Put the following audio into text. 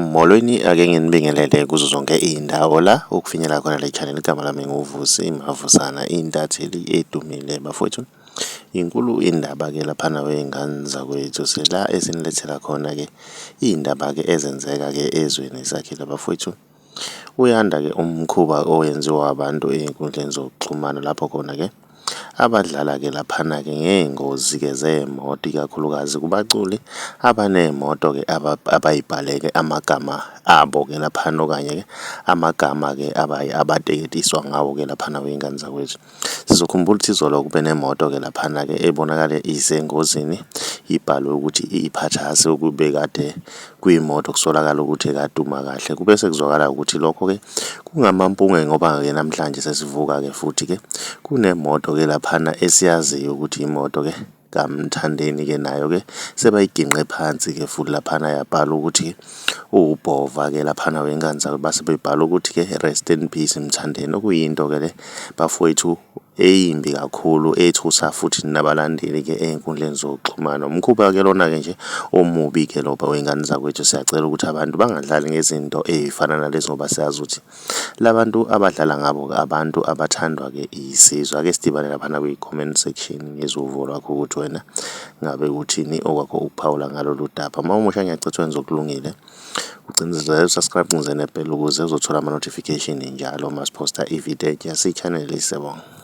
Molweni, ake nginibingelele kuzo zonke iy'ndawo la okufinyelela khona le channel. Igama lami nguVusi Mavusana, intatheli edumile bafowethu. Inkulu indaba-ke laphana wey'ngane zakwethu, sila esinilethela khona-ke iy'ndaba-ke ezenzeka-ke ezweni sakhile bafowethu. Uyanda-ke umkhuba owenziwa abantu ey'nkundleni zokuxhumana lapho khona-ke abadlala-ke laphana-ke ngey'ngozi-ke zey'moto, ikakhulukazi kubaculi abaney'moto-ke abay'bhale-ke amagama abo-ke laphana okanye-ke amagama-ke abateketiswa ngawo-ke laphana kwey'ngane zakwethu. Sizokhumbula ukuthi izolo kube nemoto-ke laphana-ke ebonakale isengozini ibhalwe ukuthi iphathase ukube kade kuyimoto kusolakala ukuthi ekaduma kahle. Kube sekuzwakala ukuthi lokho-ke kungamampunge ngoba-ke namhlanje sesivuka-ke futhi-ke kunemoto-ke laphana esiyaziyo ukuthi imoto-ke kaMthandeni-ke nayo-ke sebayiginqe phansi-ke futhi laphana yabhala ukuthi uwubhova-ke laphana wengane zabo base bebhala ukuthi-ke rest in peace Mthandeni okuyinto-ke le bafowethu eyimbi kakhulu ethusa futhi nabalandeli-ke ey'nkundleni zokuxhumana. Umkhuba-ke lona-ke nje omubi-ke lo wey'ngane zakwethu siyacela ukuthi abantu bangadlali ngezinto ey'fana nalezi ngoba siyazi ukuthi Labantu abadlala ngabo-ke abantu abathandwa-ke isizwe. Ake sidibane laphana kwi-comment section ngizwe uvo lwakho ukuthi wena ngabe uthini okwakho ukuphawula ngalolu daba. Uma umusha ngiyacela wenze okulungile ucindezele u-subscribe ucindezele nebhele ukuze uzothola ama-notification njalo uma siphosta ividiyo entsha siyi-channel siyabonga.